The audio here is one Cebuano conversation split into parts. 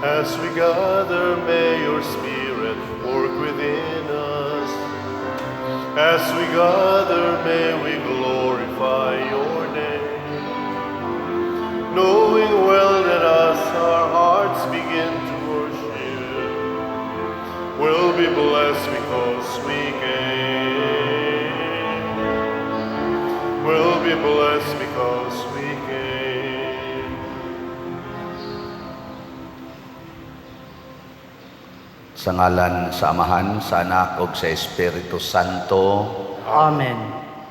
As we gather, may your Spirit work within us. As we gather, may we glorify your name. Knowing well that as our hearts begin to worship, we'll be blessed because we came. We'll be blessed because we came. Sa ngalan sa Amahan, sa Anak ug sa Espiritu Santo. Amen.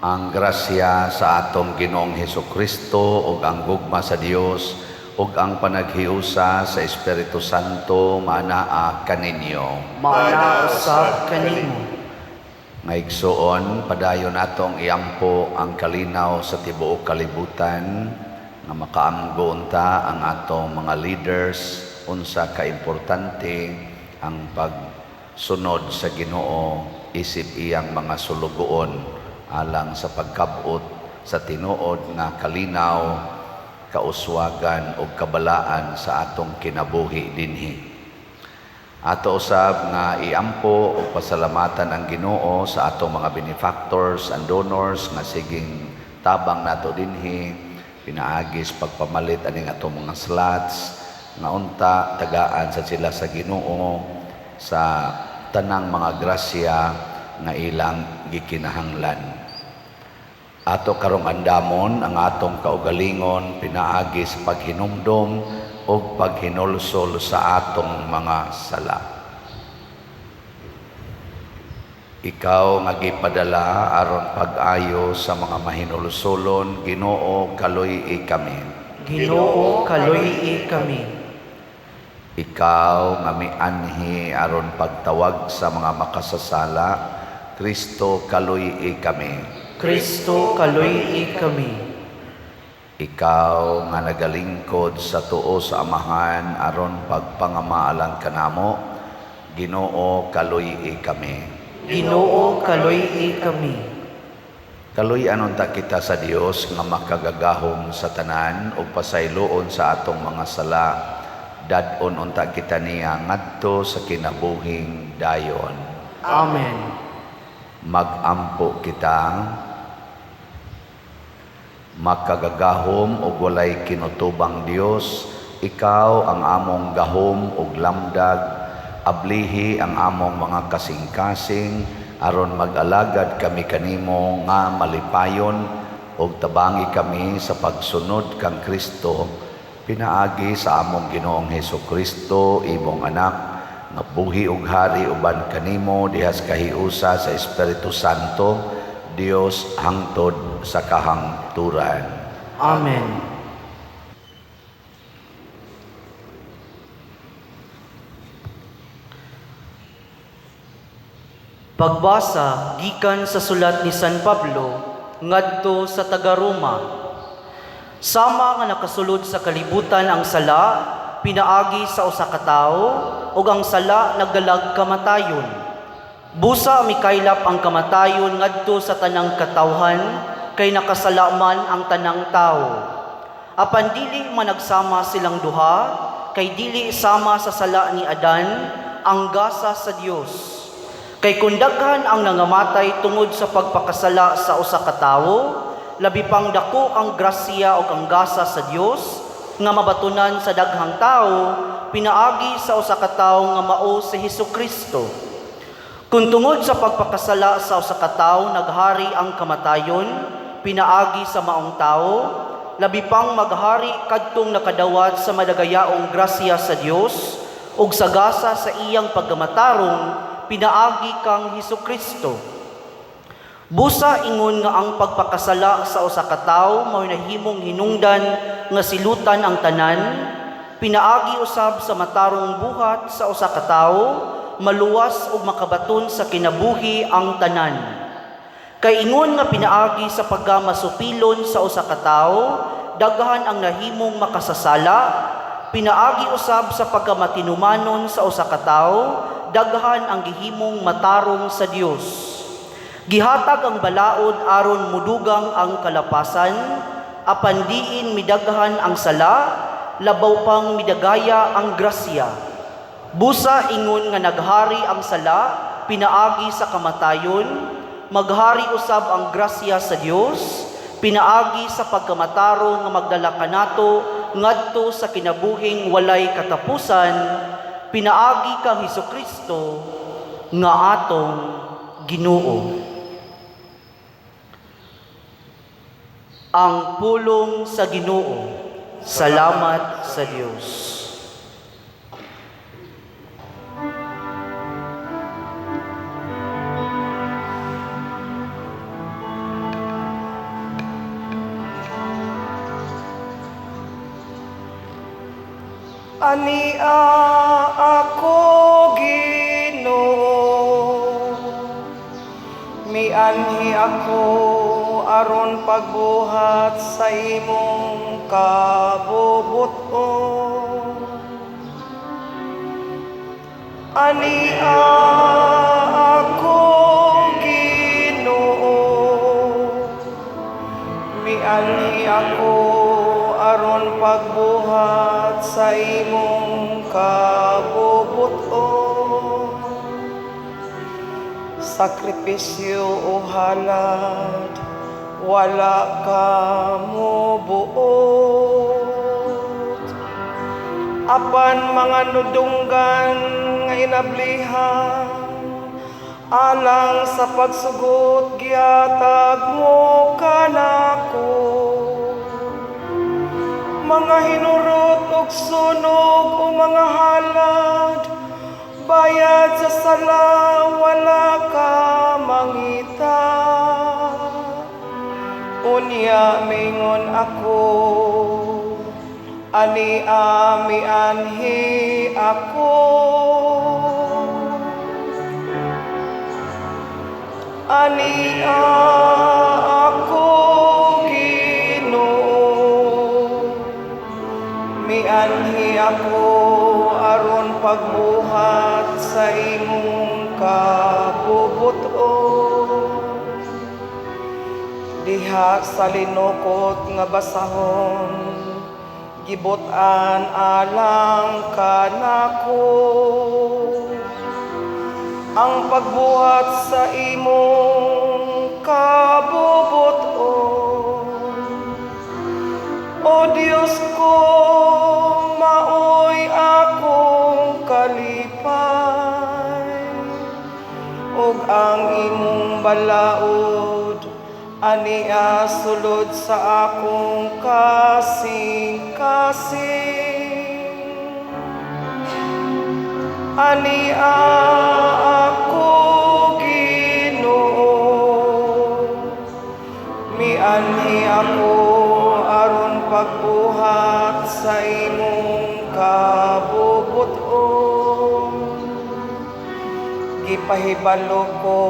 Ang grasya sa atong Ginoong Hesus Kristo ug ang gugma sa Dios ug ang panaghiusa sa Espiritu Santo maanaa kaninyo. Maana usab kanimo. Nga igsuon, padayon atong iampo ang kalinaw sa tibuok kalibutan nga makaamgo unta ang atong mga leaders unsa kaimportante ang pagsunod sa Ginoo isip iyang mga sulugoon alang sa pagkabot sa tinuod nga kalinaw, kauswagan ug kabalaan sa atong kinabuhi dinhi. Ato usab nga iampo ug pasalamatan ang Ginoo sa atong mga benefactors and donors nga siging tabang nato dinhi pinaagi sa pagpamalit aning atong mga slots, nga unta tagaan sa sila sa Ginoo sa tanang mga grasya nga ilang gikinahanglan. Ato karong andamon ang atong kaugalingon pinaagi sa paghinumdom ug paghinulsol sa atong mga sala. Ikaw nga gipadala aron pag-ayo sa mga mahinulsolon, Ginoo, kaluy-i kami. Ginoo, kaluy-i kami. Ikaw nga mianhi aron pagtawag sa mga makasasala, Kristo, kaluy-i kami. Kristo, kaluy-i kami. Ikaw nga nagalingkod sa tuo sa Amahan aron pagpangamaalang kanamo, Ginoo, kaluy-i kami. Ginoo, kaluy-i kami. Kaluy-an unta kita sa Dios nga makagagahom sa tanan ug pasayloon sa atong mga sala. Dad-on unta kita niya ngadto sa kinabuhing dayon. Amen. Magampo kita. Makagagahom ug walay kinutubang Dios, ikaw ang among gahom ug lamdag. Ablihi ang among mga kasing-kasing aron mag-alagad kami kanimo nga malipayon ug tabangi kami sa pagsunod kang Kristo pinaagi sa among Ginoong Hesus Kristo, imong anak, nga buhi ug hari uban kanimo dihas kahiusa sa Espiritu Santo, Dios, hangtod sa kahangturan. Amen. Pagbasa gikan sa sulat ni San Pablo ngadto sa taga-Roma. Sama nga nakasulod sa kalibutan ang sala pinaagi sa usa ka tawo, ug ang sala nagdalag kamatayon. Busa mikaylap ang kamatayon ngadto sa tanang katawhan kay nakasala man ang tanang tawo. Apan dili managsama silang duha, kay dili sama sa sala ni Adan ang gasa sa Dios. Kay kung daghan ang nangamatay tungod sa pagpakasala sa usa ka tawo, labi pang dako ang grasya ug ang gasa sa Dios nga mabatunan sa daghang tawo pinaagi sa usa ka tawo nga mao si Hesukristo. Kung tungod sa pagpakasala sa usa ka tawo naghari ang kamatayon pinaagi sa maong tawo, labi pang maghari kadtong nakadawat sa madagayaong grasya sa Dios ug sa gasa sa iyang pagkamatarong pinaagi kang Hesukristo. Busa ingon nga ang pagpakasala sa usa ka tawo mao nahimong hinungdan nga silutan ang tanan, pinaagi usab sa matarong buhat sa usa ka tawo maluwas ug makabaton sa kinabuhi ang tanan. Kay ingon nga pinaagi sa pagkamasupilon sa usa ka tawo daghan ang nahimong makasasala, pinaagi usab sa pagkamatinumanon sa usa ka tawo daghan ang gihimong matarong sa Dios. Gihatag ang balaod aron mudugang ang kalapasan, apan diin midaghan ang sala, labaw pang midagaya ang grasya. Busa ingon nga naghari ang sala pinaagi sa kamatayon, maghari usab ang grasya sa Dios pinaagi sa pagkamatarong nga magdala kanato ngadto sa kinabuhing walay katapusan pinaagi kang Hesukristo nga atong Ginoo. Ang pulong sa Ginoo. Salamat sa Dios. Ania ako, Ginoo, mianhi ako aron pagbuhat sa imong kabubuton. Ania ako, Ginoo, mianhi ako aron pagbuhat sa imong kabubuton. Sakripisyo o halad, wala ka mo buot. Apan mga nudunggan nga inablihan, alang sa pagsugot gihatag mo kanako. Mga hinurot og sunog o mga halad, bayad sa sala wala ka mangita. Unya mingon ako, ani mianhi ako. Ania ako, Ginoo, mianhi ako aron pagbuhat sa imong kabubuton. Diha sa linukot nga basahon, gibot-an alang kanako. Ang pagbuhat sa imong kabubuton. O Dios ko, maoy akong kalipay, ug ang imong balaod ania sulod sa akong kasing-kasing. Ania ako, Ginoo, mianhi ako aron pagbuhat sa imong kabubuton. Gipahibalo ko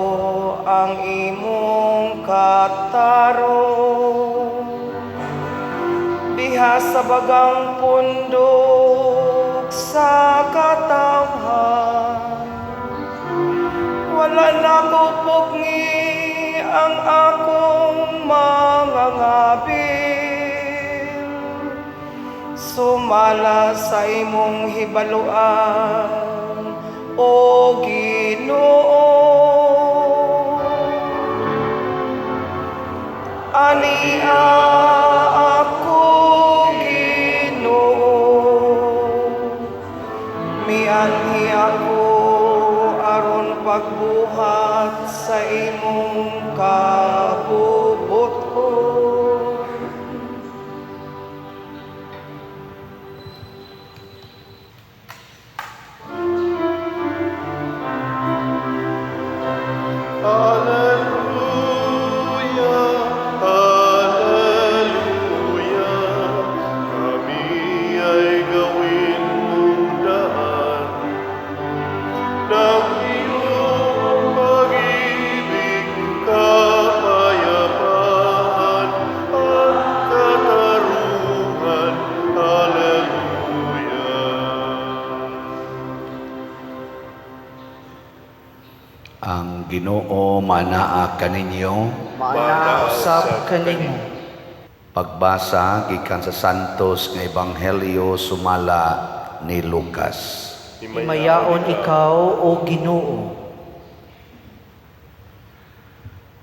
ang imong katarong diha sa bagang pundok sa katawhan. Wala na ko pugni ang akong mga ngabil, sumala sa imong hibaluan, O Ginoo. Ania ako, Ginoo, mianhi ako aron pagbuhat sa imong kabubuton. Alleluia, Alleluia, kami ay gawin mong daan ng iyong pag-ibig, kapayapaan at katarungan. Alleluia. Ang Ginoo manaa kaninyo. Maana usab kanimo. Pagbasa gikan sa Santos nga Ebanghelyo sumala ni Lucas. Himayaon ikaw, O Ginoo.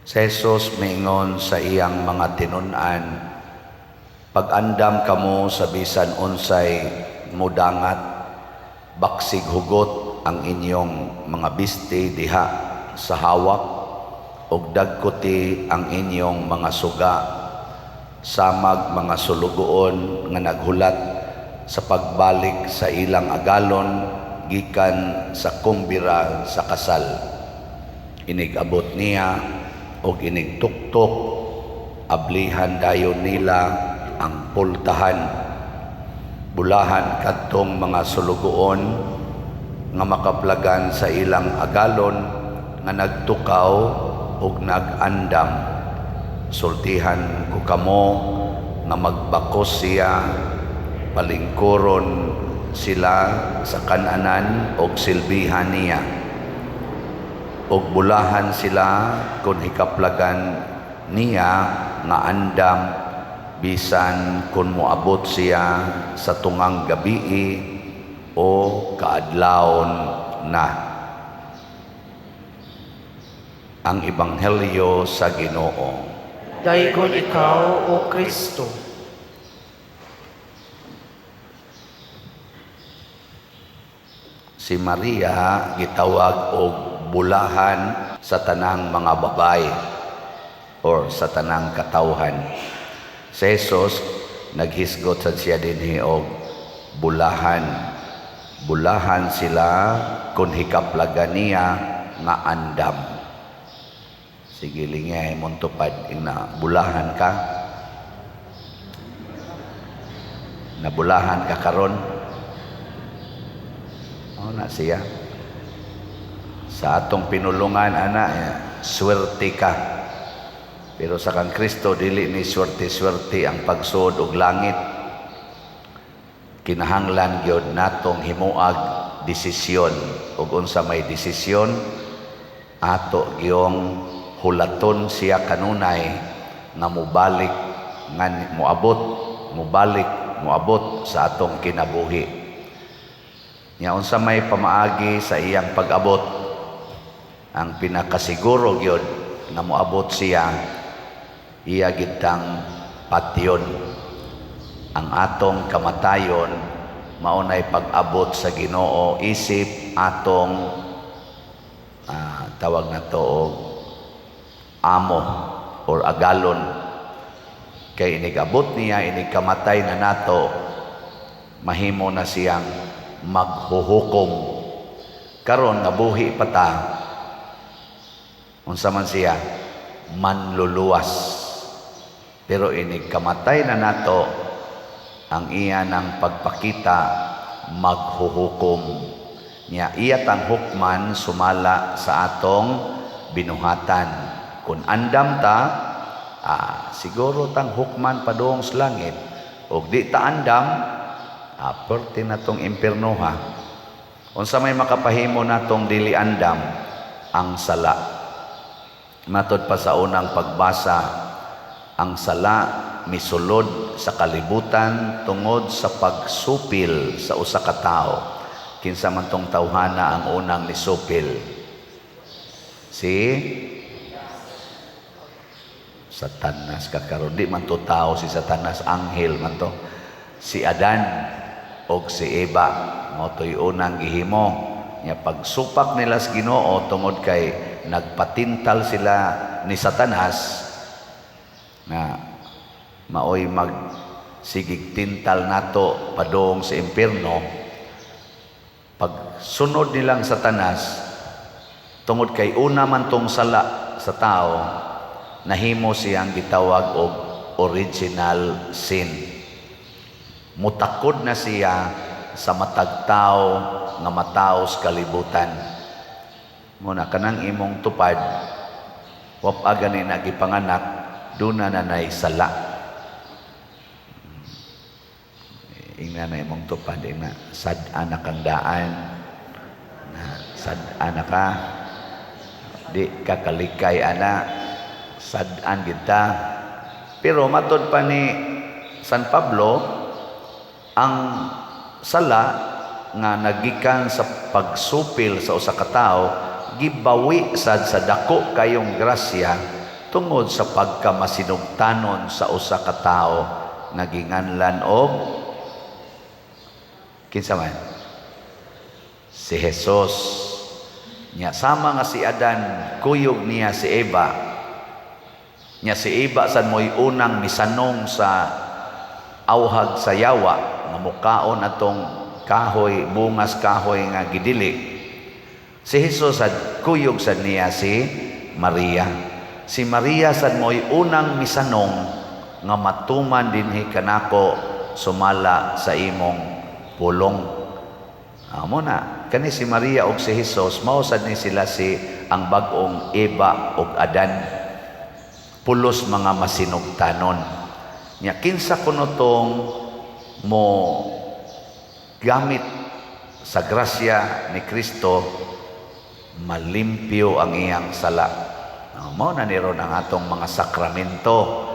Si Jesus miingon sa iyang mga tinun-an, "Pag-andam kamo sa bisan unsay mudangat, baksig hugot ang inyong mga bisti diha sa hawak ug dagkoti ang inyong mga suga, samag mga sulugoon nga naghulat sa pagbalik sa ilang agalon gikan sa kumbira sa kasal. Inig-abot niya og inig tuktok, ablihan dayon nila ang pultahan. Bulahan kadtong mga sulugoon nga makaplagan sa ilang agalon nga nagtukaw ug nag-andam. Sultihan ko kamo nga magbakos siya, palingkuron sila sa kananan og silbihan niya. Ug bulahan sila kung hikaplagan niya nga andam bisan kung moabot siya sa tungang gabii o kaadlawon na." Ang Ebanghelyo sa Ginoo. Daygon ikaw, O Kristo. Si Maria gitawag og bulahan sa tanang mga babae or sa tanang katawhan. Si Jesus naghisgot sad siya dinhi og bulahan. Bulahan sila kung hikaplagan niya nga andam. Sige, lingay mong tupad ingna bulahan ka. Nabulahan ka karon. Mao na siya. Sa atong pinulungan ana, swerte ka. Pero sa kang Kristo dili ni swerte-swerte ang pagsuod og langit. Kinahanglan gyud natong himuag desisyon, ug unsa may desisyon ato gyong hulaton siya kanunay nga mobalik, nga moabot, mobalik, moabot sa atong kinabuhi. Nya unsa may pamaagi sa iyang pag-abot? Ang pinakasiguro gyud nga moabot siya, iya gitang patyon. Ang atong kamatayon mao nay pag-abot sa Ginoo isip atong tawag na to og amo or agalon. Kay inigabot niya, inigkamatay na nato, mahimo na siyang maghuhukom. Karon nga buhi pa ta, unsa man siya? Manluluwas. Pero inigkamatay na nato, ang iya ng pagpakita maghuhukom. Nya iya tang hukman sumala sa atong binuhatan. Kung andam ta, siguro tang hukman padung sa langit. Og di ta andam, perti na tong impiernoha. Unsa may makapahimo natong dili andam? Ang sala. Matod pa sa unang pagbasa, ang sala misulod sa kalibutan tungod sa pagsupil sa usa ka tawo. Kinsa man tong tawhana ang unang nisupil? Si Satanas kakaron. Di man to tao si Satanas, anghel man to. Si Adan og si Eva mao to'y unang gihimo. Nya pagsupak nila sa Ginoo tungod kay nagpatintal sila ni Satanas na maoy magsigig tintal nato padung sa impierno. Pagsunod nilang Satanas, tungod kay una man tong sala sa tao, nahimo siyang gitawag og original sin. Mutakod na siya sa matag tao nga mataos kalibutan. Muna kanang imong tupad, wap gani na gipanganak, duna na nay sala. Ingna na imong tupad, ingna sad-an na kang daan, na sad-an na ka, di ka kalikay ana, sad-an kita. Pero matod pa ni San Pablo, ang sala nga nagikan sa pagsupil sa usa ka tawo gibawi sad sa dako kayong grasya tungod sa pagkamasinugtanon sa usa ka tawo nga ginganlan og kinsa man? Si Jesus. Nya sama nga si Adan kuyog niya si Eva, nya si Eva sad mo'y unang misanong sa awhag sa yawa nga mukaon atong kahoy, bungas kahoy nga gidili. Si Jesus sad kuyog sad niya si Maria. Si Maria sad mo'y unang misanong nga matuman dinhi kanako sumala sa imong pulong. Amo na kani si Maria ug si Jesus, mao sad ni sila si ang bag-ong Eva ug Adan, pulos mga masinugtanon. Nya kinsa kuno tong mo gamit sa grasya ni Kristo, malimpyo ang iyang sala. No, mao na ni ron ang atong mga sakramento,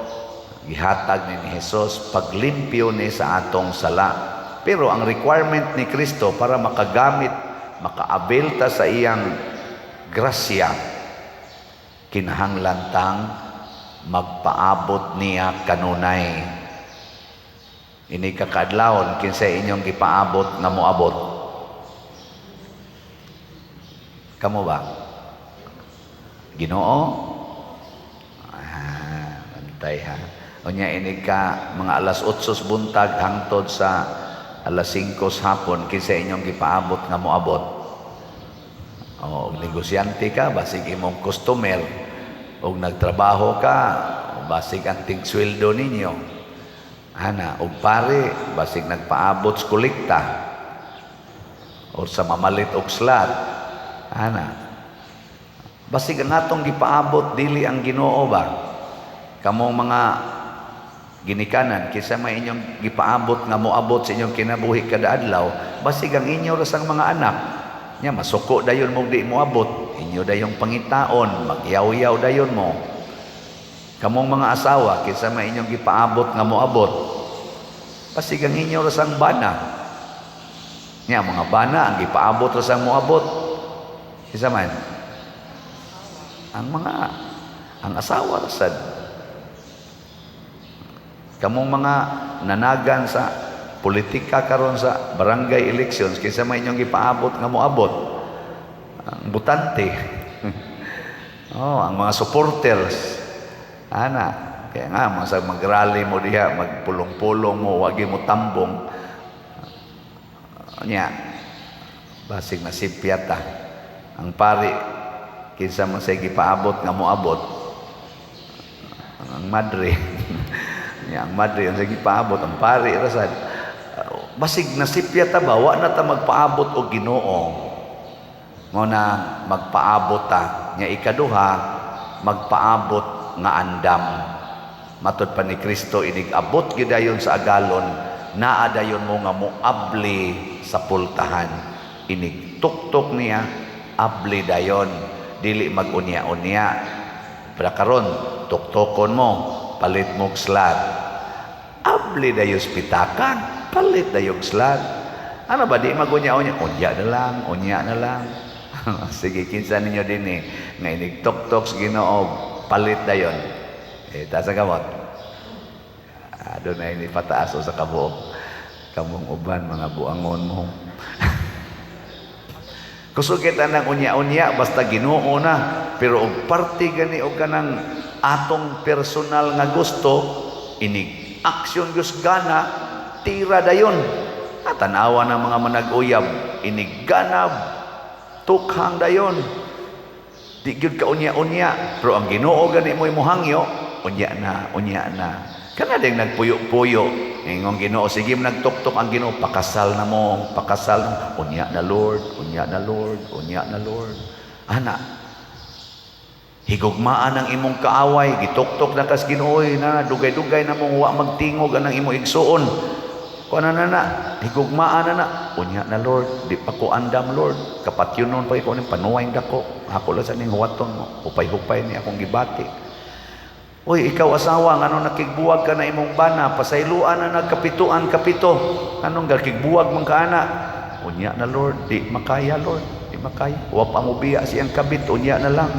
gihatag ni Jesus paglimpyo ni sa atong sala. Pero ang requirement ni Kristo para makagamit, maka-avail ta sa iyang grasya, kinahanglan tang magpaabot niya kanunay. Ini kakaadlawon, kinsa inyong gipaabot nga moabot? Kamo ba? Ginoo? Ah, bantay ha. Unya ini ka mga alas 8 buntag hangtod sa alas 5 hapon, kinsa inyong gipaabot nga moabot? O, og negosyante ka, basig imong customer. Og nagtrabaho ka, basig ang tigsweldo ninyo. Ana, og pare, basig nagpaabot sa kolekta or sa mamalit og slot. Ana. Basig ang atong gipaabot dili ang Ginoo ba? Kamong mga ginikanan, kinsa may inyong gipaabot nga moabot sa inyong kinabuhi kada adlaw, basig ang inyo ra sang mga anak. Nya masuko dayon mo di moabot, inyo dayong pangitaon, magyaw-yaw dayon mo. Kamong mga asawa, kinsa may inyong gipaabot nga moabot, basig ang inyo ra sang bana. Nya mga bana ang gipaabot ra sang moabot. Kinsa man? Ang asawa ra sad. Kamong mga nanagan sa politika karon sa barangay elections, kinsa may inyong gipaabot nga moabot? Ang butante. Oh, ang mga supporters. Ana, kaya nga masag magrally mo diha, magpulong-pulong mo, wagi mo tambong. Nya, basig nasipyat ta. Ang pari, kinsa man say gipaabot nga moabot? Ang madre. Nya, ang madre ang sige paabot, ang pari ra sad. Basig nasipyat ta ba, wa na ta magpaabot og Ginoo. Mo na magpaabot ta. Nya ikaduha, magpaabot nga andam. Matod pa ni Kristo, inig-abot gyud dayon sa agalon, naa dayon mo nga moabli sa pultahan. Inig tuktok niya, abli dayon, dili mag-unya-unya. Pero karon tuktokon mo, palit mo og slot. Abli dayon sa pitakan, palit dayon slot. Ano ba, di mag-unya-unya? Unya na lang, unya na lang. Sige, kinsa ninyo din eh, nga inig tuktok sa Ginoo, palit dayon. Eh, taas ang kamot. Ah, doon na ini pataas o sa kabuok. Kamong uban, mga buangon mo. Kusog kita ng unya-unya, basta Ginoo na. Pero og parte gani og kanang atong personal nga gusto, inig action gyud gana, tira dayon. Tanawa ng mga manag-uyab, inig ganab, tukhang dayon. Di gyud ka unya-unya, pero ang Ginoo gani mo imuhangyo, unya na, unya na. Kana ding nagpuyo-puyo, ingong Ginoo, sige mo nagtuktok ang Ginoo, pakasal na mo, pakasal na mo. Unya na Lord, unya na Lord, unya na Lord. Ana, higugmaan ang imong kaaway, gituktok na kas Ginoo na dugay-dugay na mong wa magtingog anang imong igsuon. Kuan na na, higugmaan na na. Unya na Lord, di pa ko andam Lord. Kapatyonon pa ko ning panuway dako. Ako lang sa ning huwaton mo. Hupay-hupay ni akong gibati. Uy, ikaw asawa, ngano nakigbuwag ka na imong bana, pasayloan na nagkapituan kapito. Anong gakigbuwag man ka ana? Unya na, Lord, di makaya, Lord, di makaya. Wa pa mo biya siyang kabit, unya na lang.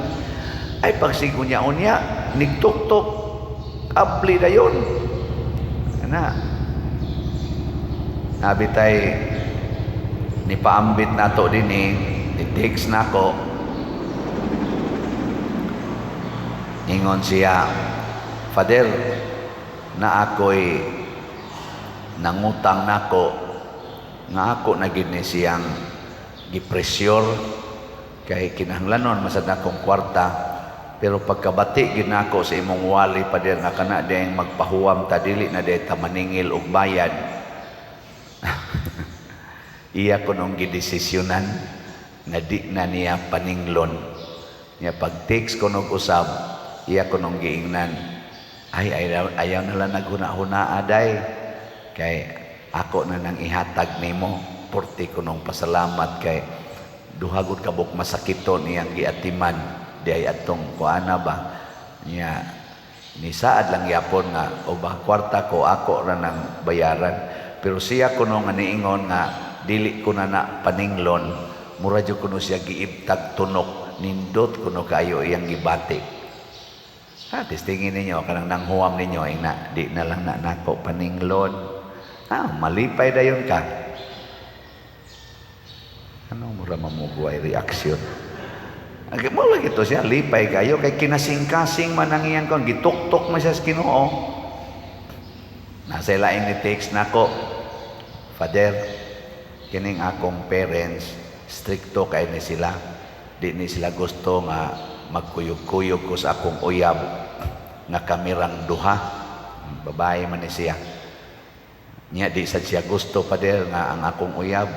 Ay pagsig unya-unya, nigtuktok, abli dayon. Ana. Nabitay ni paambit nato dinhi, ni text nako. Ingon siya, "Father, na ako'y nangutang nako nga ako na gid ni siyang gipresyor kay kinahanglanon masad akong kwarta, pero pagkabati gid nako sa imong wali, Pader, nga kana dayang magpahuwam ta, dili na day ta maningil og bayad." Iya kunong gidesisyonan nga di na niya paninglon. Niya pag text ko nog usab, iya kunong giingnan, ay, ayaw, ayaw na lang naghuna-huna aday kay ako na nang ihatag nimo, porti kunong pasalamat kay duha gud kabuk masakiton iyang giatiman di ay atong kuana ba. Niya nisaad lang yapon nga o ba kwarta ko, ako ra nang bayaran. Pero siya kuno nga niingon nga dili ko na na paninglon, mura jud kuno siya giibtag tunok, nindot kuno kayo iyang gibati. Ha, testingin ninyo kanang nanghuwam ninyo ay na di na lang na nako paninglon. Ha, malipay dayon ka. Ano mura mamugway reaksyon? Ang mo lagi to siya lipay kayo kay kinasing-kasing man ang iyang kon gituktok man siya sa Ginoo. Nasa lain ni text nako, "Father, kining akong parents strikto kay ni sila. Di ni sila gusto nga magkuyog-kuyog ko sa akong uyab nga kamirang duha." Babae man ni siya. Nya di sad siya gusto, Pader, nga ang akong uyab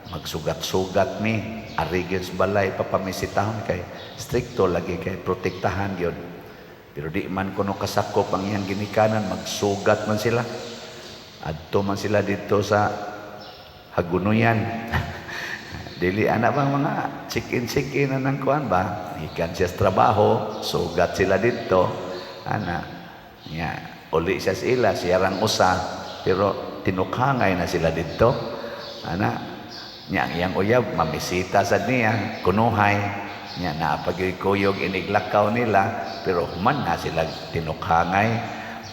magsugat-sugat mi ari gyud sa balay papamisitahon kay strikto lagi kay protektahan gyud. Pero di man kuno kasakop ang iyang ginikanan, magsugat man sila. Adto man sila dito sa Hagunoyan. Dili ana bang mga chicken-chicken na nang kuan ba? Gikan siya sa trabaho, sugat sila dito. Ana, nya uli siya sa ila, siya rang usa, pero tinukhangay na sila dito. Ana, nya ang iyang uyab mamisita sad niya, kunuhay. Nya naapagkuyog iniglakaw nila, pero human na sila tinukhangay.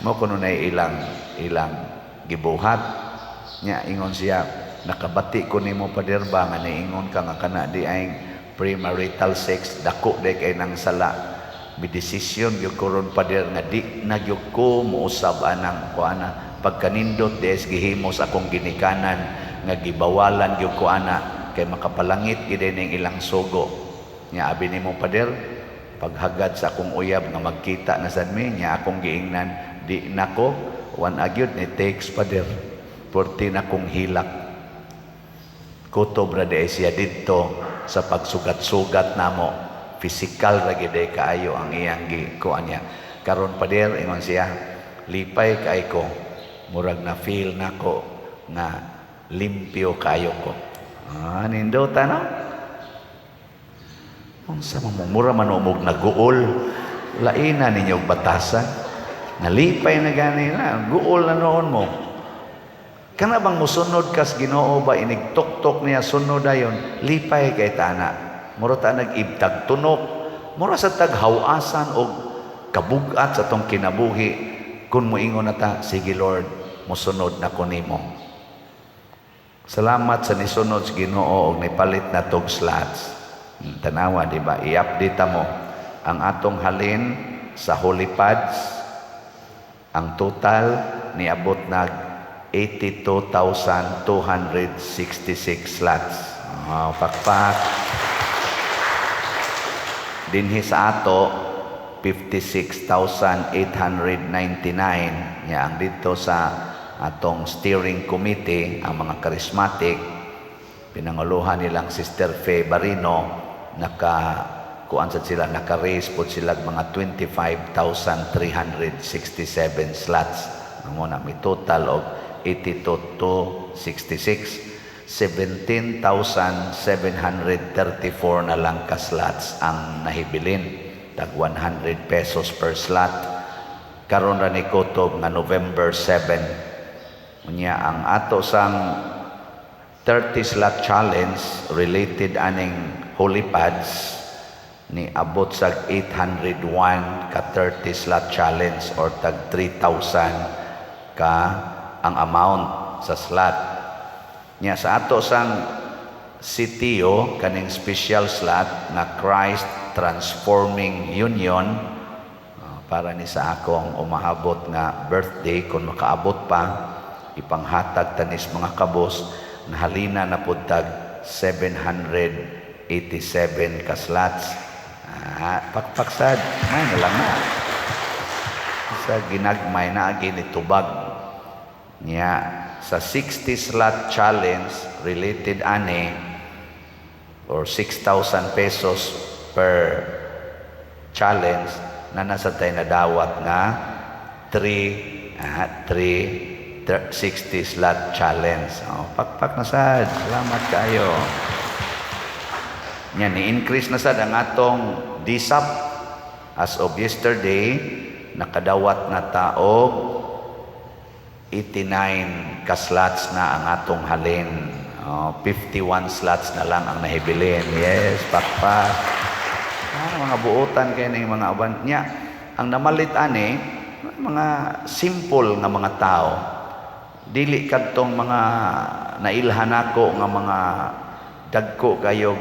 Mo kuno na ilang ilang gibuhat. Nya ingon siya, "Nakabati ko nimo, Pader ba, nga niingon ka nga kana di ay premarital sex dako day kay nang sala. Mi desisyon gyud ko ron, Pader, nga di na gyud ko mousab anang kuana pagkanindot des gihimo sa akong ginikanan nga gibawalan gyud ko ana kay makapalangit gid ning ilang sugo." Nya abi nimo, Pader, paghagad sa akong uyab nga magkita na sad mi, nya akong giingnan di nako wan agyud ni text, Pader, porti na kong hilak. Kutob ra di siya didto sa pagsugat-sugat namo. Physical ra gid kaayo ang iyang gikuan niya. "Karon, Pader," ingon siya, "lipay kay ko, murag na feel nako nga limpyo kayo ko." Ah, nindota no? Unsa man mo, mura man og naguol. Laina ninyo og batasan. Nalipay na gani na, guol na noon mo. Kana bang musunod kas Ginoo ba, inig tuktok niya sunod dayon, lipay kay tana. Mura ta nag-ibtag tunok, mura sa taghawasan og kabugat sa tong kinabuhi kung moingon na ta, "Sige Lord, musunod na ko nimo." Salamat sa nisunod sa Ginoo og nipalit na tog slots. Tanawa, di ba? I-update mo ang atong halin sa Holy Pads. Ang total niabot nag 82,266 slots. Oh, pakpak. Dinhi sa ato 56,899, nya ang dito sa atong steering committee, ang mga charismatic, pinanguluhan nilang Sister Fe Barino, naka kuan sad sila, naka-raise pod sila mga 25,367 slots. Ang muna may total of 82,266. 17,734 na lang ka slots ang nahibilin. Tag 100 pesos per slot. Karon ra ni kutob nga November 7. Unya ang ato sang 30 slot challenge related aning holy pads ni abot sa 801 ka 30 slot challenge or tag 3,000 ka ang amount sa slot. Nya sa ato sang CTO, kaning special slot nga Christ Transforming Union, para ni sa akong umaabot nga birthday, kung makaabot pa, ipanghatag tanis mga kabos, nahalina na pud tag 787 ka slots. Ah, pakpaksad, may na lang na. Sa ginagmay na agi ni tubag. Nya sa 60 slot challenge related ani or 6,000 pesos per challenge na nasa tay nadawat nga 3 3 60 slot challenge. Oh, pakpak na sad. Salamat kayo. Nya ni-increase na sad ang atong DSAP. As of yesterday, nakadawat na ta og 89 ka slots na ang atong halin. Oh, 51 slots na lang ang nahibilin. Yes, pakpak. Ah, mga buotan kay ning mga uban niya. Ang namalit ani, mga simple nga mga tao. Dili kadtong mga nailhan nako nga mga dagko kayo,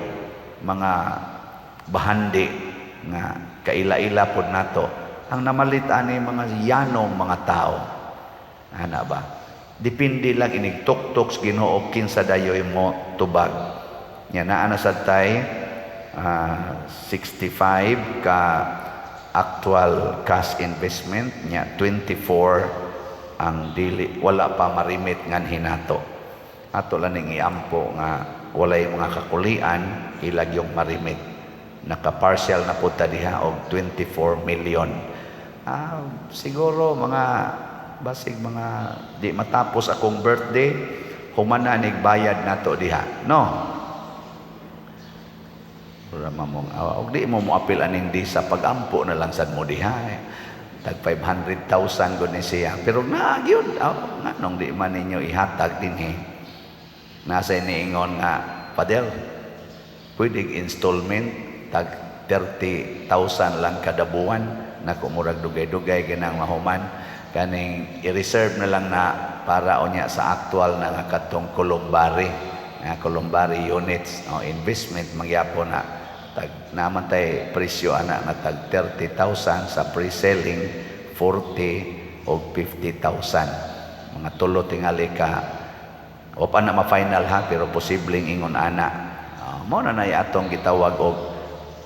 mga bahandi nga kaila-ila pod nato. Ang namalit ani, mga yanong mga tao. Ana ba? Depende lang inig tuktok sa Ginoo kinsa dayoy mo tubag. Nya naa na sad tay 65 ka actual cash investment, nya 24 ang dili, wala pa marimit nganhi nato. Ato lang ning iampo nga walay mga kakulian, ilag yung marimit. Naka-partial na pud ta diha og 24 million. Siguro mga basig mga di matapos akong birthday, humana nig bayad nato diha. No? Ura mamong awa og di mo moapil aning di sa pagampo na lang sad mo diha. Eh. Tag 500,000 gud ni siya. Pero naa gyud, aw, nganong di man ninyo ihatag dinhi? Nasa iniingon nga, "Father, pwede installment, tag 30,000 lang kada buwan." Naku, murag dugay-dugay ginang mahuman. Kaning i-reserve na lang na para unya sa actual na nga katong columbary, nga columbary units o investment magyapon na tag naman tay presyo ana nga tag 30,000 sa pre-selling, 40 o 50,000, mga tulo tingali ka o pa na ma-final ha, pero posibleng ingon ana. Mao na nay atong gitawag og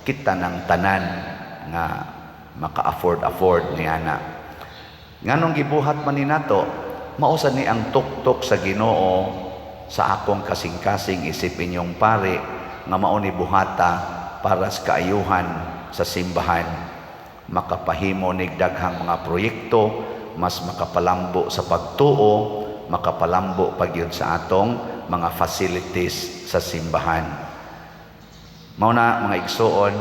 kita ng tanan nga maka-afford afford ni ana. Nganong gibuhat man ni nato? Mao sad ni ang tuktok sa Ginoo sa akong kasing-kasing isip inyong pare nga mao ni buhata para sa kaayuhan sa simbahan, makapahimo nig daghang mga proyekto, mas makapalambo sa pagtuo, makapalambo pagyud sa atong mga facilities sa simbahan. Mao na, mga igsuon,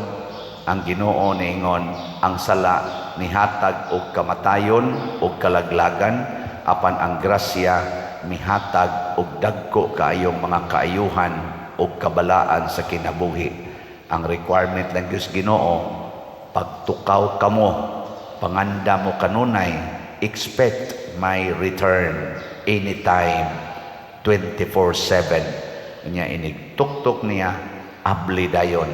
ang Ginoo niingon, ang sala nihatag og kamatayon og kalaglagan, apan ang grasya mihatag og dagko kaayong mga kaayuhan og kabalaan sa kinabuhi. Ang requirement lang Diyos Ginoo, pagtukaw kamo, panganda mo kanunay, expect my return anytime, 24/7. Nya inig tuktok niya, abli dayon,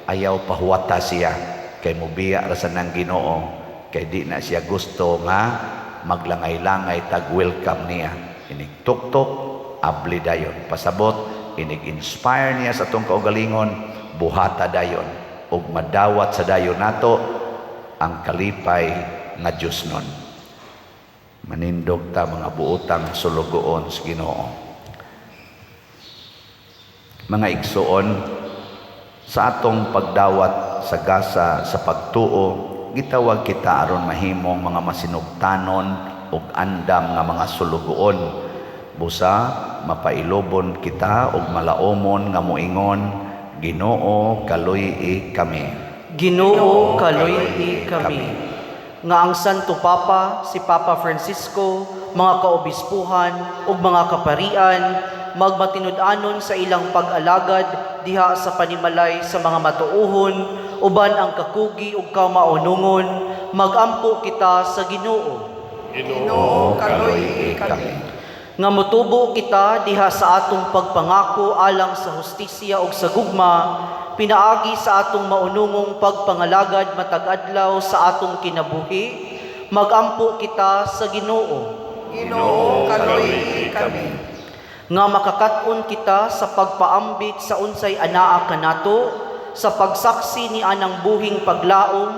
ayaw pahuwata siya kay mubiya ra sa nang Ginoo, kay di na siya gusto nga maglangay-langay tag welcome niya. Inig tuktok, abli dayon. Pasabot inig inspire niya sa atong kaugalingon, buhata dayon ug madawat sa dayon nato ang kalipay nga Dios nun. Manindog ta, mga buotang sulugoon sa Ginoo. Mga igsuon, sa atong pagdawat sa gasa sa pagtuo, gitawag kita aron mahimong mga masinugtanon ug andam nga mga sulugoon, busa mapailobon kita ug malaomon nga moingon, "Ginoo, kaluy-i kami." Ginoo, kaluy-i kami. Nga ang Santo Papa, si Papa Francisco, mga kaobispuhan ug mga kaparian magmatinud-anon sa ilang pag-alagad diha sa panimalay sa mga matuohon uban ang kakugi ug kamaunungon, magampo kita sa Ginoo. Ginoo, kaluy-i kami. Nga motubo kita diha sa atong pagpangako alang sa hustisya ug sa gugma pinaagi sa atong maunungong pagpangalagad matag adlaw sa atong kinabuhi, magampo kita sa Ginoo. Ginoo, kaluy-i kami. Nga makakat-on kita sa pagpaambit sa unsay anaa kanato sa pagsaksi ni anang buhing paglaom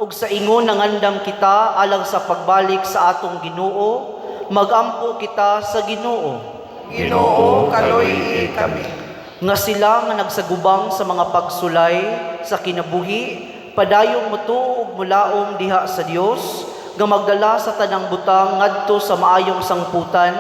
ug sa ingon nangandam kita alang sa pagbalik sa atong Ginoo, magampo kita sa Ginoo. Ginoo, kaluy-i kami. Nga sila nga nagsagubang sa mga pagsulay sa kinabuhi padayong motuo ug mulaom diha sa Dios nga magdala sa tanang butang ngadto sa maayong sangputan,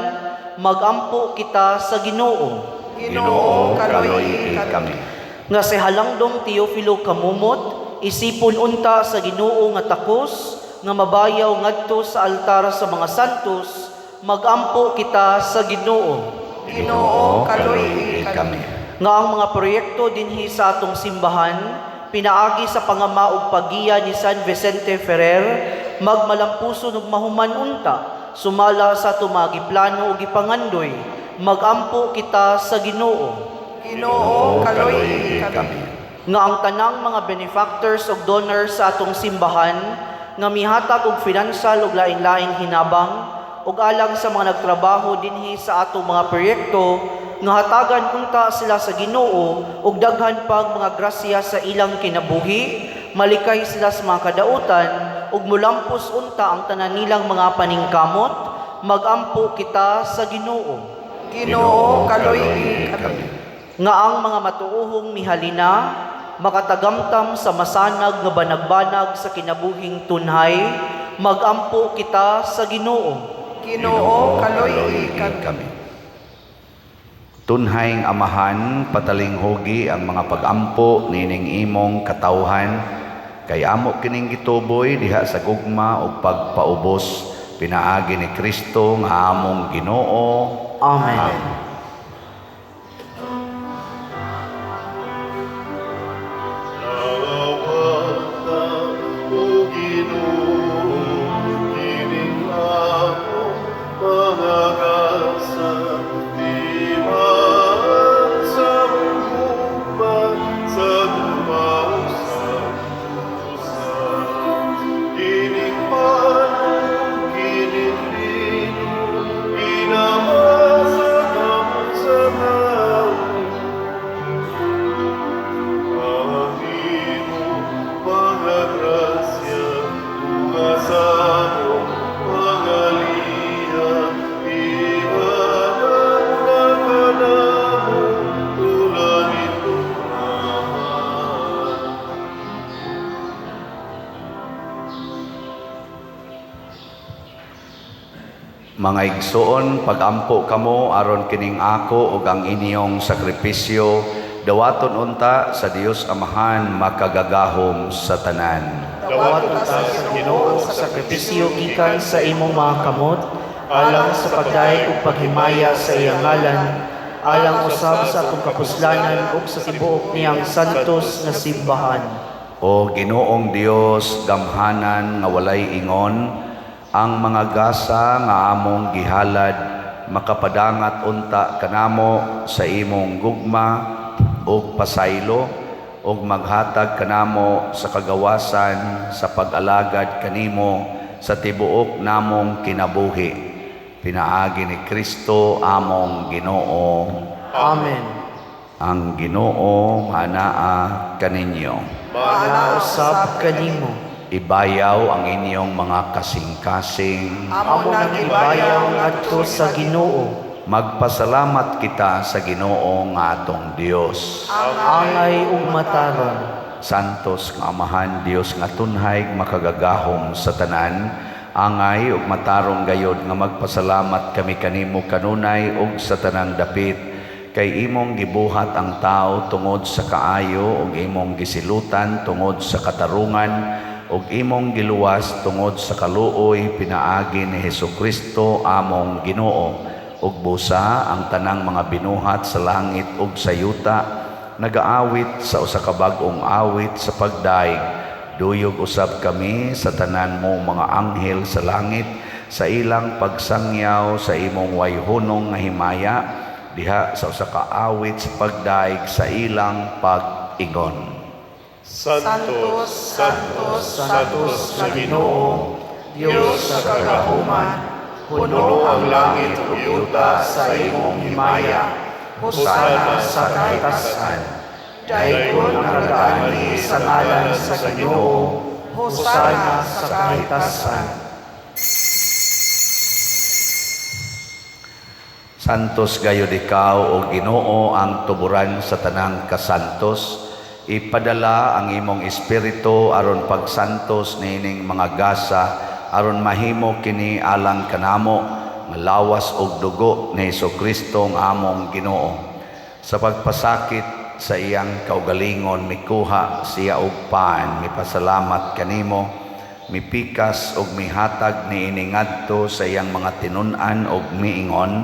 magampo kita sa Ginoo. Ginoo, kaluy-i kami. Nga si Halangdong Teofilo Camomot isipon unta sa Ginoo nga takos nga mabayaw ngadto sa altar sa mga santos, magampo kita sa Ginoo. Ginoo, kaluy-i kami. Nga ang mga proyekto dinhi sa atong simbahan pinaagi sa pangama ug paggiya ni San Vicente Ferrer magmalampuson ug mahuman unta sumala sa atong mga giplano ug gipangandoy, magampo kita sa Ginoo. Ginoo, kaluy-i kami. Nga ang tanang mga benefactors ug donors sa atong simbahan nga mihatag og financial ug lain-laing hinabang ug alang sa mga nagtrabaho dinhi sa atong mga proyekto nga hatagan unta sila sa Ginoo ug daghan pag mga grasya sa ilang kinabuhi, malikay sila sa mga kadautan ug mulampos unta ang tanan nilang mga paningkamot, magampo kita sa Ginoo. Ginoo, kaluy-i kami. Nga ang mga matuohong mihalina makatagamtam sa masanag nga banagbanag sa kinabuhing tunhay, magampo kita sa Ginoo. Ginoo, kaluy-i kami. Tunhayng Amahan, patalinghugi ang mga pagampo nining imong katawhan, kay amo kining gituboy diha sa gugma ug pagpaubos pinaagi ni Kristo nga among Ginoo. Amen. Nawata, O Ginoo, kining among mga gasa, timaan sa gugma, sa gugma sa usa. Kining pan, kining bino, ginama sa kamot sa tao. Ang imong mga grasya, tunga sa among mga liya, ihanap na kanamo, tulangin Amahan. Mga igsoon, pagampo kamo aron kining ako ug ang inyong sakripisyo dawaton unta sa Dios Amahan makagagahom sa tanan. Dawaton ta sa Ginoo ang sakripisyo gikan sa imong mga kamot alang sa pagdayeg ug paghimaya sa iyang ngalan, alang usab sa atong kapuslanan ug sa tibuok niyang santos nga simbahan. O Ginoong Dios, gamhanan nga walay ingon, ang mga gasa nga among gihalad makapadangat unta kanamo sa imong gugma ug pasaylo ug maghatag kanamo sa kagawasan sa pag-alagad kanimo sa tibuok namong kinabuhi pinaagi ni Kristo among Ginoo. Amen. Ang Ginoo manaa kaninyo. Mausab kanimo. Ibayaw ang inyong mga kasing-kasing. Amo nang ibayaw ngadto sa Ginoo. Magpasalamat kita sa Ginoo nga atong Dios. Angay ug matarong. Santos nga Amahan, Dios nga tunhay makagagahom sa tanan, angay ug matarong gayod nga magpasalamat kami kanimo kanunay ug sa tanang dapit, kay imong gibuhat ang tao tungod sa kaayo ug imong gisilutan tungod sa katarungan. ug imong giluwas tungod sa kaluoy pinaagi ni Hesukristo among Ginoo. Ug busa ang tanang mga binuhat sa langit ug sa yuta nagaawit sa usa ka bag-ong awit sa pagdaig. Duyog usab kami sa tanan mo mga anghel sa langit sa ilang pagsangyaw sa imong wayhunong nga himaya diha sa usa ka awit sa pagdaig sa ilang pag-ingon. Santo, Santo, Santo sa Ginoo, Dios sa kagahuman, puno ang langit ug yuta sa imong himaya. Hosana sa kahitasan. Daygon ang nagaanhi sa ngalan sa Ginoo. Hosana sa kahitasan. Santos gayud ikaw, o Ginoo, ang tuburan sa tanang kasantos. Ipadala ang imong espiritu aron pagsantos niining mga gasa, aron mahimo kini alang kanamo nga lawas ug dugo ni Hesukristo ang among Ginoo. Sa pagpasakit sa iyang kaugalingon, mikuha siya og pan, mipasalamat kanimo, mipikas og mihatag niini ngadto sa iyang mga tinun-an og miingon: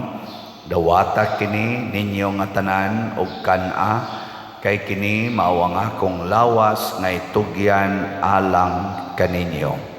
"Dawata kini ninyo nga tanan og kan-a, kay kini mao ang akong lawas nga itugyan alang kaninyo."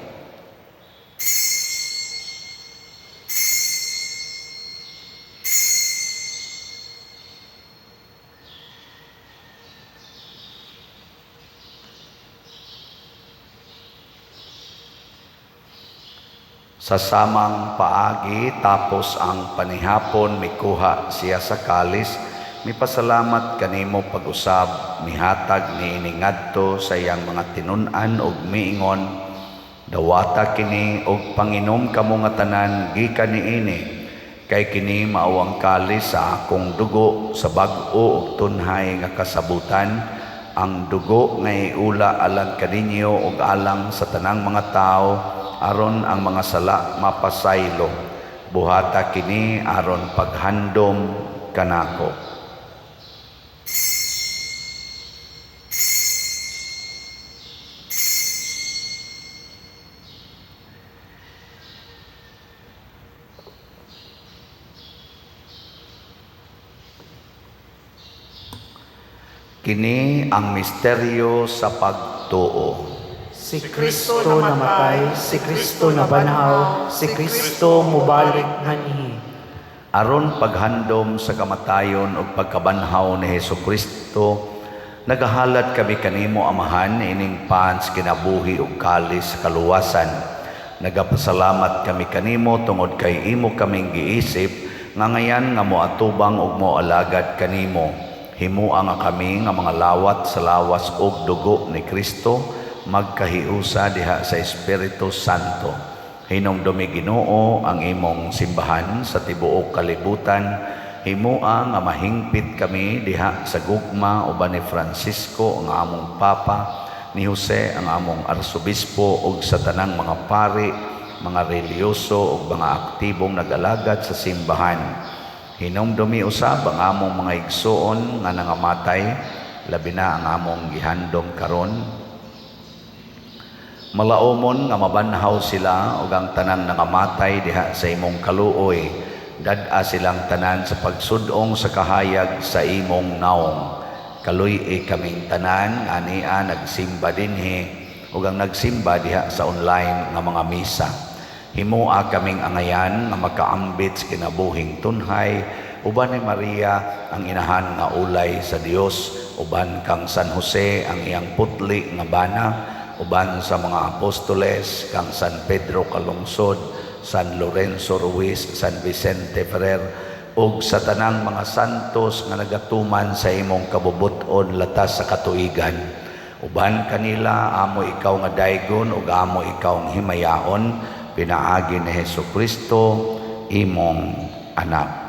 Sa samang paagi, tapos ang panihapon, mikuha siya sa kalis, mipasalamat kanimo pag-usab, mihatag niini ngadto sa iyang mga tinun-an og miingon: "Dawata kini og panginom kamo nga tanan gikan niini, kay kini mao ang kalis sa akong dugo sa bag-o ug tunhay nga kasabutan, ang dugo nga iula alang kaninyo ug alang sa tanang mga tawo aron ang mga sala mapasaylo. Buhata kini aron paghandom kanako." Kini ang misteryo sa pagtuo. Si Kristo namatay, si Kristo nabanhaw, si Kristo mubalik nganhi. Aron paghandom sa kamatayon ug pagkabanhaw ni Hesukristo, nagahalad kami kanimo, Amahan, ining pan sa kinabuhi ug kalis sa kaluwasan. Nagapasalamat kami kanimo tungod kay imo kaming giisip nga ngayan nga moatubang ug moalagad kanimo. Himua nga kami nga mga lawat sa lawas ug dugo ni Kristo magkahiusa diha sa Espiritu Santo. Hinumdumi, Ginoo, ang imong simbahan sa tibuok kalibutan. Himua nga mahingpit kami diha sa gugma uban ni Francisco ang among Papa, ni Jose ang among Arsobispo, ug sa tanang mga pari, mga relihiyoso ug mga aktibong nag-alagad sa simbahan. Hinumdumi usab ang among mga igsuon nga nangamatay, labi na ang among gihandom karon. Malaumon nga mabanhaw sila ug ang tanang nangamatay diha sa imong kaluoy. Dad-a silang tanan sa pagsud-ong sa kahayag sa imong naong. Kaluy-i kaming tanan ania nagsimba dinhi ug ang nagsimba diha sa online nga mga misa. Himua kaming angayan nga makaambit sa kinabuhing tunhay uban ni Maria ang inahan nga ulay sa Dios, uban kang San Jose ang iyang putli nga bana, uban sa mga apostoles kang San Pedro Calungsod, San Lorenzo Ruiz, San Vicente Ferrer, ug sa tanang mga santos nga nagatuman sa imong kabubut-on latas sa katuigan. Uban kanila amo ikaw nga daygon ug amo ikaw nga himayaon pinaagi ni Hesukristo imong anak.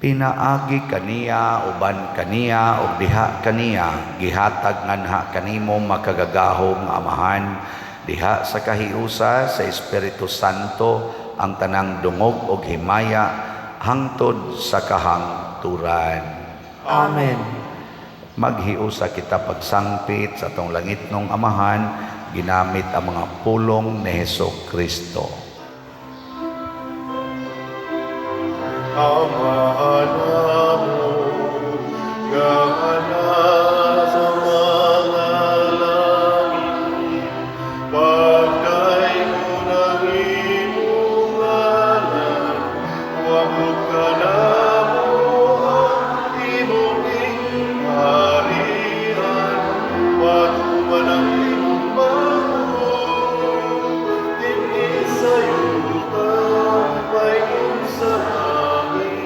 Pinaagi kaniya, uban kaniya, ug diha kaniya, gihatag nganha kanimo makagagahom nga Amahan diha sa kahiusa sa Espiritu Santo ang tanang dungog ug himaya hangtod sa kahangturan. Amen. Maghiusa kita pagsangpit sa atong langitnong Amahan ginamit ang mga pulong ni Heso Kristo. Amahan namo nga nasa mga langit, pagdaygon ang imong ngalan, moabot kanamo ang imong gingharian, matuman ang imong matuod, dinhi sa yuta, maingon sa langit.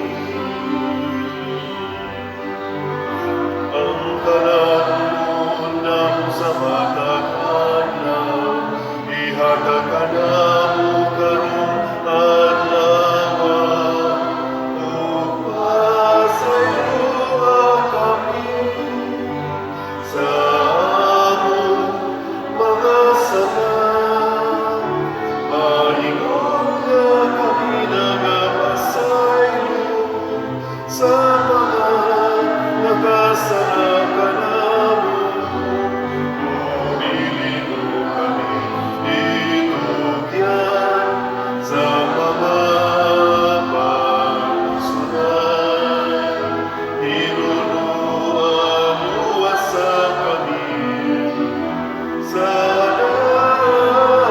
Ang kanaon namo sa matag adlaw, ihatag kanamo karong adlaw, ug pasayloa kami sa among mga sala, maingon nga kami nagapasaylo sa mga nakasala kanamo. Dili mo kami itugyan sa mga pagsulay. Hinunua luwasa kami sa dautan.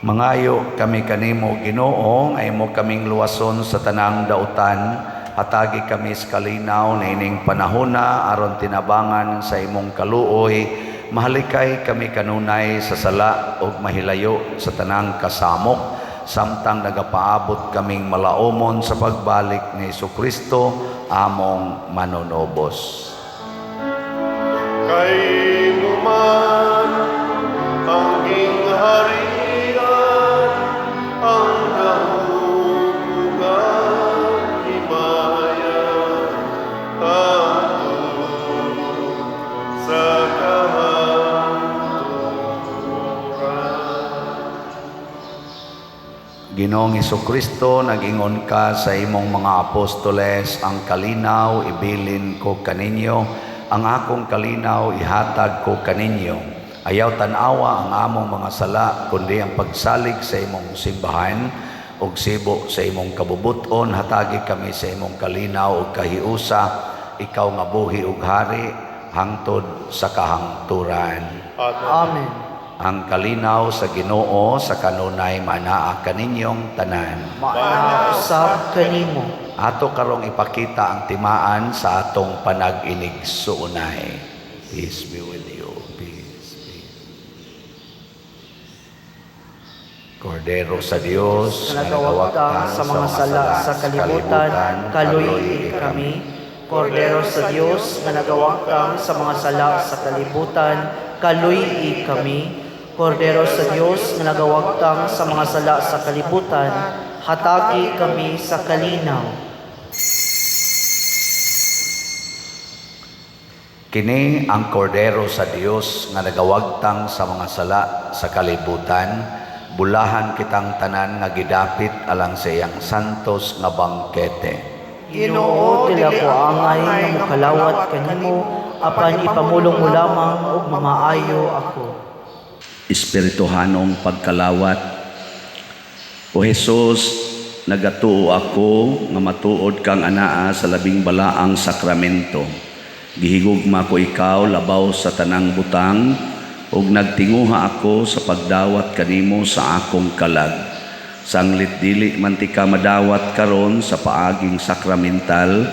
Mangayo kami kanimo, Ginoo, nga imo kaming luwason sa tanang dautan. Hatagi kami sa kalinaw niining panahona aron tinabangan sa imong kaluoy, mahalikay kami kanunay sa sala ug mahilayo sa tanang kasamok samtang nagapaabot kaming malaumon sa pagbalik ni Kristo among manunubos. Kay imo man ang gingharian, ang gahom ug ang himaya, hangtod sa kahangturan. Ginoong Kristo, nag-ingon ka sa imong mga apostoles, "Ang kalinaw ibilin ko kaninyo, ang akong kalinaw ihatag ko kaninyo." Ayaw tan-awa ang among mga sala, kundi ang pagsalig sa imong simbahan, ug sibo sa imong kabubuton, hatagi kami sa imong kalinaw ug kahiusa, ikaw nga buhi ug hari hangtod sa kahangturan. Amen. Amen. Ang kalinaw sa Ginoo sa kanunay manaa kaninyong tanan. Maanaa usab kanimo. Ato karong ipakita ang timaan sa atong panag-inigsuonay. Peace be with you. Peace, peace. Kordero sa Dios, nga nagawagtang sa mga sala sa kalibutan, kaluy-i kami. Kordero sa Dios nga nagawagtang sa mga sala sa kalibutan, kaluy-i kami. Kordero sa Dios nga nagawagtang sa mga sala sa kalibutan, hatagi kami sa kalinaw. Kini ang Kordero sa Dios nga nagawagtang sa mga sala sa kalibutan. Bulahan kitang tanan nga gidapit alang sa iyang santos nga bangkete. Ginoo, dili ako angay nga mokalawat kanimo, apan ipamulong mo lamang ug mamaayo ako. Espirituhanong pagkalawat. O Jesus, nagatuo ako nga matuod kang anaa sa labing balaang sakramento. Gihigugma ko ikaw labaw sa tanang butang ug nagtinguha ako sa pagdawat kanimo sa akong kalag. Sanglit dili man tika madawat karon sa paaging sakramental,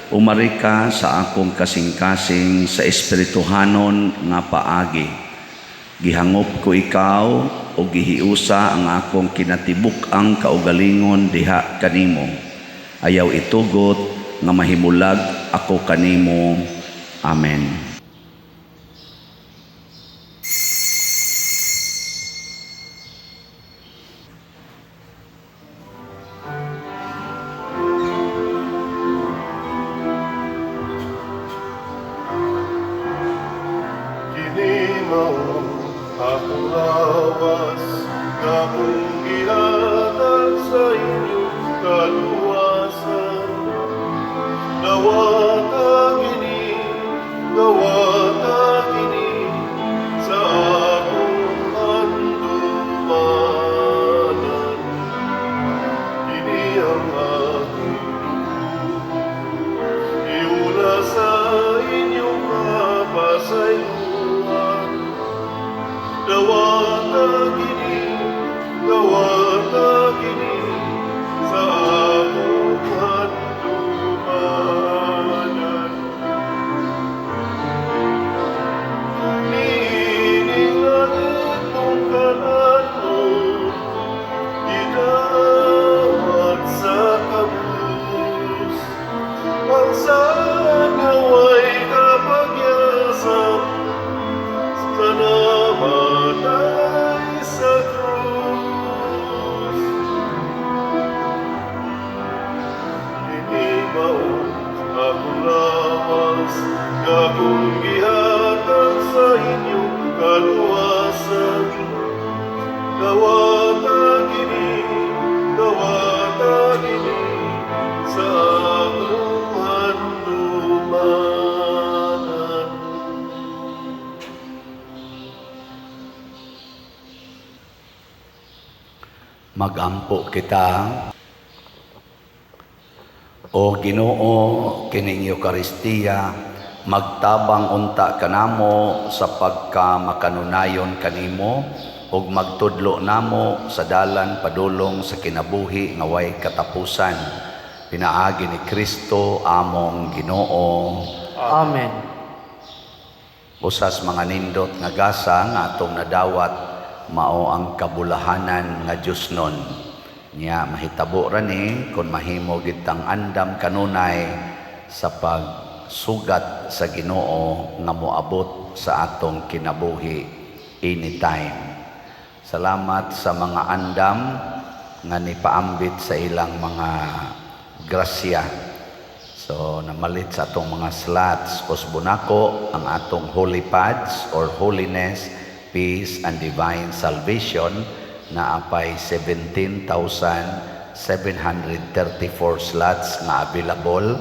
umari ka sa akong kasing-kasing sa espirituhanon nga paagi. Gihangop ko ikaw o gihiusa ang akong kinatibuk-ang kaugalingon diha kanimo. Ayaw itugot nga mahimulag ako kanimo. Amen. Kini mao akong lawas nga akong gihatag sa inyong kaluwasan. Dawata kini, dawata kini sa akong handumanan. Kini ang akong dugo, iula sa inyong kapasayloan. Dawata kini, dawata kini sa akong handumanan. Niining langitnong kalan-on, gidawat sa kabus. Ang saad nga way kapagyasan, sa namatay sa krus. Kini mao akong lawas, nga akong gihatag sa inyong kaluwasan. Dawata kini sa akong handumanan. Magampo kita. O Ginoo, kining Eukaristiya magtabang unta kanamo sa pagka makanunayon kanimo ug magtudlo namo sa dalan padulong sa kinabuhi nga way katapusan, pinaagi ni Kristo among Ginoo. Amen. Usas mga nindot nga gasa nga atong nadawat mao ang kabulahanan nga Dios nun. Nya mahitabo ra ni kon mahimo gid tang andam kanunay sa pagsugat sa Ginoo nga moabot sa atong kinabuhi anytime. Salamat sa mga andam nga nipaambit sa ilang mga grasya. So namalit sa atong mga slots usbon nako ang atong holy pads or holiness, peace and divine salvation na apay 17,734 slots nga available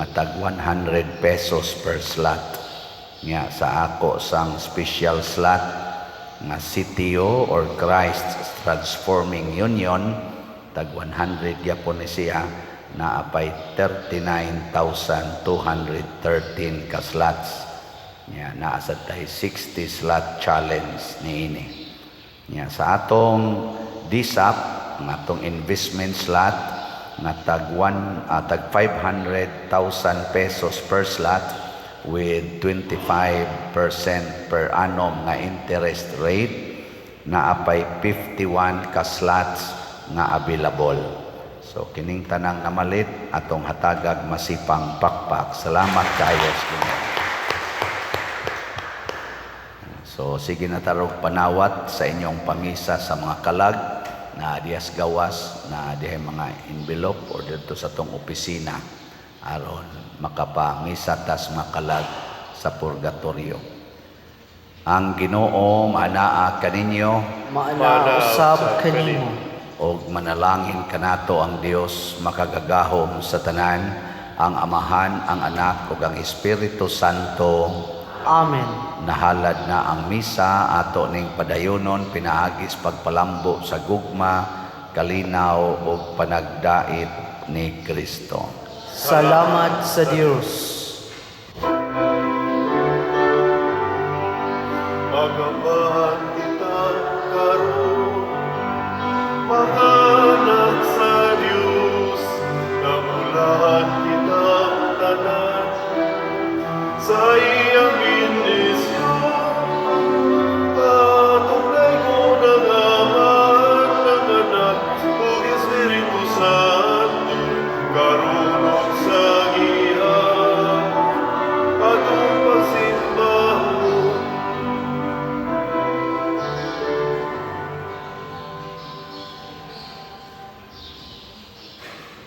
nga tag 100 pesos per slot. Nga sa ako sang special slot nga CTO or Christ Transforming Union, tag 100 gyapon ni siya, na apay 39,213 ka slots. Nya naa sad tay 60 slot challenge niini. Nya sa atong DSAP, ang atong investment slot nga tag 500,000 pesos per slot with 25% per annum nga interest rate, na apay 51 ka slots nga available. So kining tanang namalit atong hatagag masipang pakpak. Salamat kaayo sa Ginoo. So sige na tarog panawat sa inyong pangisa sa mga kalag na diyas gawas na dihay mga envelope or didto sa tong opisina aron makapangisa tas makalag sa purgatorio. Ang Ginoo maanaa kaninyo. Maanaa usab kanimo. Og manalangin kanato ang Dios makagagahom sa tanan, ang Amahan, ang Anak ug ang Espiritu Santo. Amen. Nahalad na ang misa, ato ning padayonon pinaagis pagpalambo sa gugma, kalinaw ug panagdait ni Kristo. Salamat sa Dios.